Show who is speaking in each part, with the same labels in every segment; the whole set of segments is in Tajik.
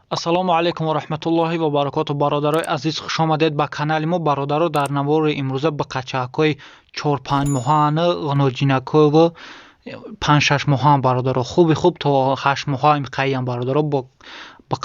Speaker 1: Ассалому алайкум ва раҳматуллоҳи ва баракоту. Бародарои азиз, хушомадед ба канали мо. Бародаро, дар навори имрӯза ба қачаҳакҳои 4-5 моҳаана, ғуноҷинакҳову 5-6 моҳаам, бародаро, хуби хуб то 8 моҳа имқайям, бародаро, бо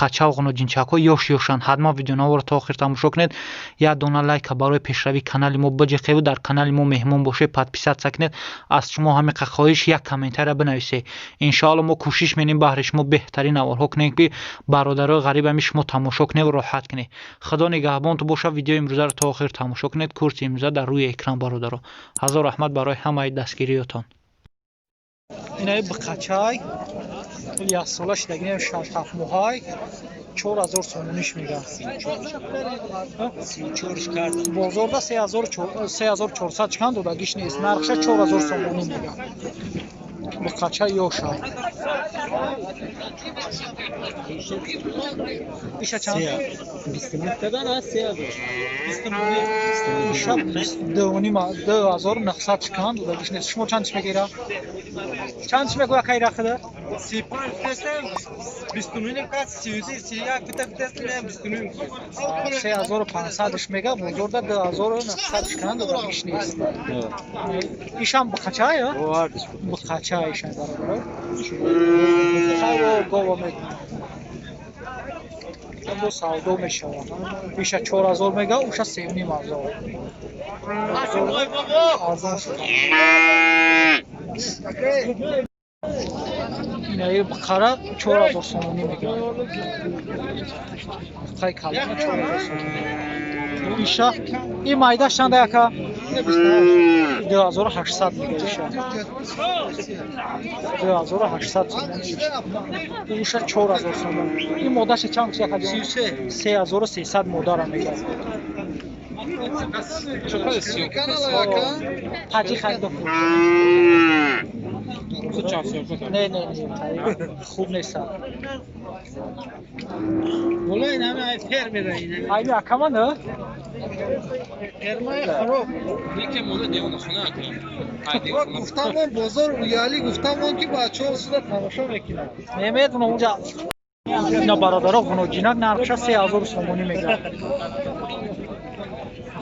Speaker 1: қачав ғуноҷинчакҳо ёш ёшанд. Ҳатман видеонаворо то охир тамошо кунед. Як дона лайка барои пешравии канали мо биҷиқеву дар канали мо меҳмон бошед, подписаться кунед. Аз шумо ҳамиқа хоҳиш: як комментария бинависед. Иншоалло, мо кӯшиш менем, баҳри шумо беҳтарин наворҳо кунем, ки бародарои ғариб ами шумо тамошо кунед ва роҳат кунед. Худо нигаҳбонту бошад. Видеои имрӯзаро то охир тамошо кунед. Курси имрӯза дар рӯи экран, бародаро. Ҳазор раҳмат барои ҳамаи дастгириётон. Инаи биқачай яксола шидагинем, 6-7 моҳай, 4000 сомониш мега. Бозорда 3400 чанд додагиш нест, нархша 4000 сомонӣ мега. Биқача ёша. Иша чанд? Иша 2900 чанд додагиш нест. Шумо чанд чӣ мегира? Чанд чӣ мегӯя кайра худа?
Speaker 2: 35 десем, 29 кат, 33, 31 бита десем, 29.
Speaker 1: 3500 мега, бозорда 2900 чанд додагиш нест. Ишам биқачая? Биқача ишам, бародаро. Хайро гова мекунам. Бо савдо мешавад. Иша 4000 мега, уша 3500. Арзон шуда. Инаи бақара 4000 сомонӣ мегирад. Қай калона 4000 сомонӣ. Иша и майдаш чанда, яка? 2800 мега иша. 2800 сомонӣ. Уша 4000 сомонӣ. И модаша чанд яка? 3300 модара мега. Таҷи харида. Не, не, не, хуб нест.
Speaker 2: Вола ин ҳама фермера ин.
Speaker 1: Айни акама не?
Speaker 2: Фермаи хароб.
Speaker 3: Яке мода девонахона акам.
Speaker 2: Гуфтамон бозор уяли, гуфтамон ки бачаҳо суда тамошо мекунанд.
Speaker 1: Не медонам унҷа. Ина, бародаро, ғуноҷинак нархша 3000 сомонӣ мегирад.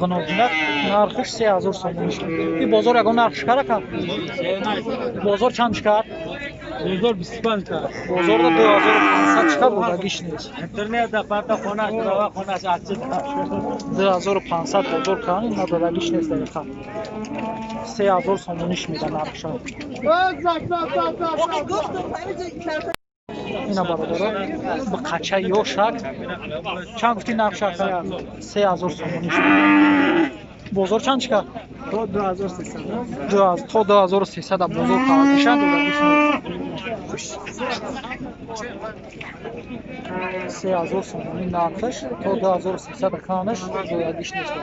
Speaker 1: Ғуноҷинак нархиш 3000 сомонӣ. И бозор ягон нарх шикара кард? Бозор чанд шикар?
Speaker 2: Бозор 25 кард.
Speaker 1: Бозорда 2500 шикар, додагиш нест.
Speaker 2: Интернет да парта хонаш, рава хонаш ачи.
Speaker 1: 2500 бозор кан, ина додагиш нест дақиқа. 3000 сомониш меда нархша. Ина, бародаро, биқача ёшак чанд гуфти нархша? 3000 сомониш. Бозор чанд чикар?
Speaker 2: То 2300.
Speaker 1: То 2300 бозор кардиша, додагиш нест. 3000 сомонӣ нархаш, то 2300 канаш, додагиш нест.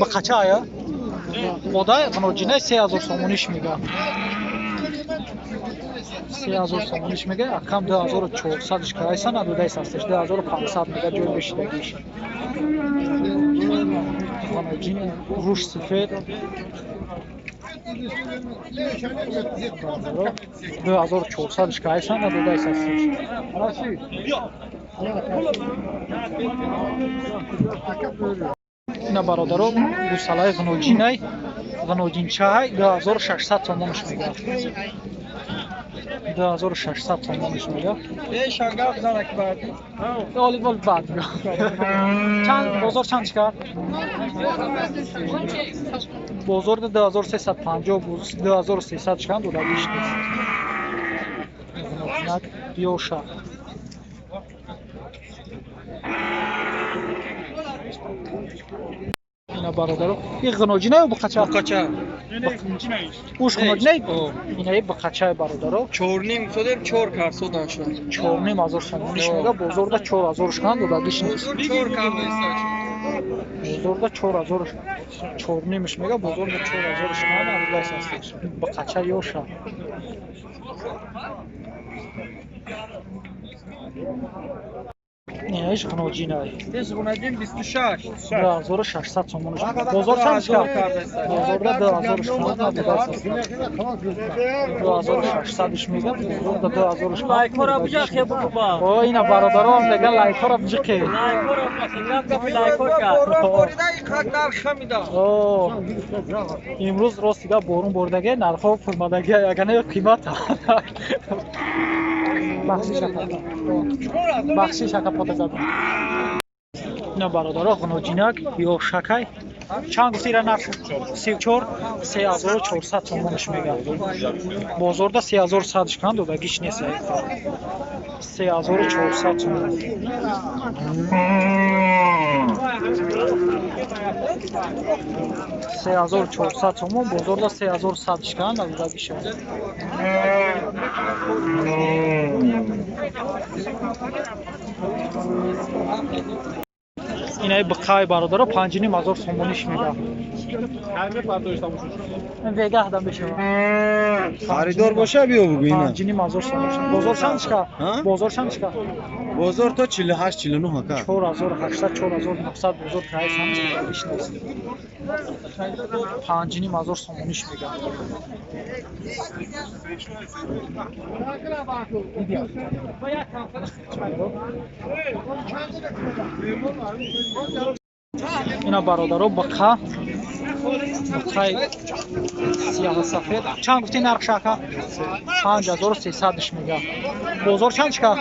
Speaker 1: Биқача ая? Мода ғуноҷинаи 3000 сомониш мега. 3000 сомониш мега, акам 2400 карайса надодайс ҳасташ, 2500 мега ҷой бешидагиш. Ғуноҷин руш сифед 2400 карайса надодайс ҳасташ. Ина, бародаро, гусалаи ғуноҷинай, ғуноҷинчаҳай 2600 сомониш мега. 2600 сомониш мега. Оли бол бад. Чанд бозор чанд чикар? Бозорда 2350, 2300 чикан, додагиш нест. Ғуноҷинак ёша. Ина, бародаро, и ғуноҷина ё биқача?
Speaker 2: Биқача.
Speaker 1: Уш ғуноҷина? Инаи биқачаи, бародаро.
Speaker 2: 4,5 содем, 4 кар содан шуд.
Speaker 1: 4500 сомониш мега, бозорда 4000 шкан, додагиш нест.
Speaker 2: 4 кар нест.
Speaker 1: Бозорда 4000, 4,5-ш мега, бозорда 4000 шкан, надодайс ҳасташ. Биқача ёша. Иш ғуноҷинай.
Speaker 2: Иш ғуноҷин 26.
Speaker 1: 2600 сомониш. Бозор чанд шуд? Бозорда 2600 набудааст. 2600 мегӯяд, бозорда 2600.
Speaker 3: Лайкҳоро биҷақе бубо.
Speaker 1: О, ина бародарон мегӯянд лайкҳоро биҷақе.
Speaker 3: Лайкҳоро биҷақе, лайкҳо кард.
Speaker 2: Борон борида иқад нарх хамида.
Speaker 1: О, имрӯз ростига борон боридаге, нархҳо фурмадаги, ягона қимат. Бахшиш ака. Бахшиш ака пота задам. Ина бародаро ғуноҷинак ё шакай. Чанд гуфти ира нарх? 34 3400 сомониш мегӯяд. Бозорда 3100 шкан додагиш нест. 3400 сомон. 3400 сомон, бозорда 3100 шкан додагиш. Инаи биқай бародаро 5500 сомониш мегӯяд. Вегаҳда мешавад.
Speaker 2: Харидор боша биё бугӯ ина.
Speaker 1: 5500 сомониш. Бозор чанд шка? Бозор чанд шка?
Speaker 2: Бозор то 48 49 ака.
Speaker 1: 4800 4900 бозор кай санаш додагиш нест. 5500 сомониш мегӯяд. Ина бародаро биқа биқаи сиёҳу сафед. Чанд гуфти нарх шака? 5300 мегӯяд. Бозор чанд шка?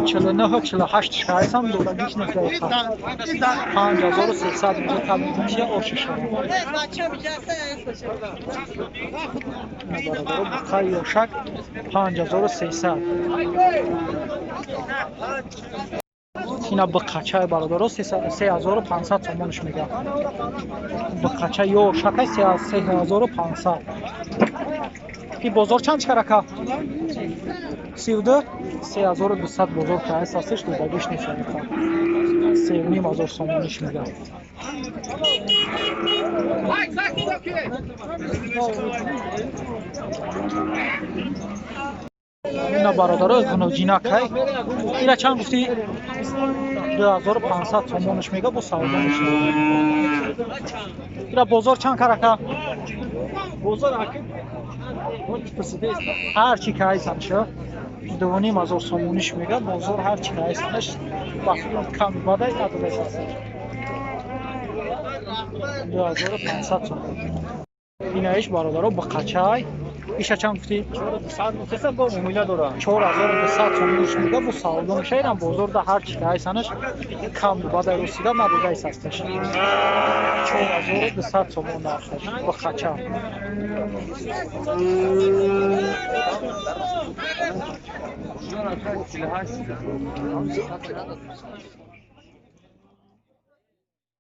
Speaker 1: 49 48 шкаисам додагиш нест. 5300 мегӯяд. Табиия ошиша. Бародаро биқаи ёшак 5300. Ина биқачаи бародаро 3500 сомониш мегӯяд. Биқача ёшакай 3500. И бозор чанд шкар ака? 32 3200 бозор кайс ҳастеш додагиш нест. 3500 сомониш мегӯяд. Ина бародаро ғуноҷинакай. Ира чанд гуфти? 2500 сомониш мегӯяд, бо савдо мешавад. Ира бозор чанд кар ака?
Speaker 2: Бозор ака
Speaker 1: ҳар чи кайсанша 2500 сомониш мегӯяд. Бозор ҳар чи кайсанаш ба фикрам кам бадай надодааст. 2500 сомон. Инаиш бародаро биқачай. Иша чанд гуфти? 4200 сомониш мегӯяд, бо савдо мешавад. Инам бозорда ҳар чи кайсанаш кам бадай росида надодааст ҳасташ. 4200 сомон нархаш биқача.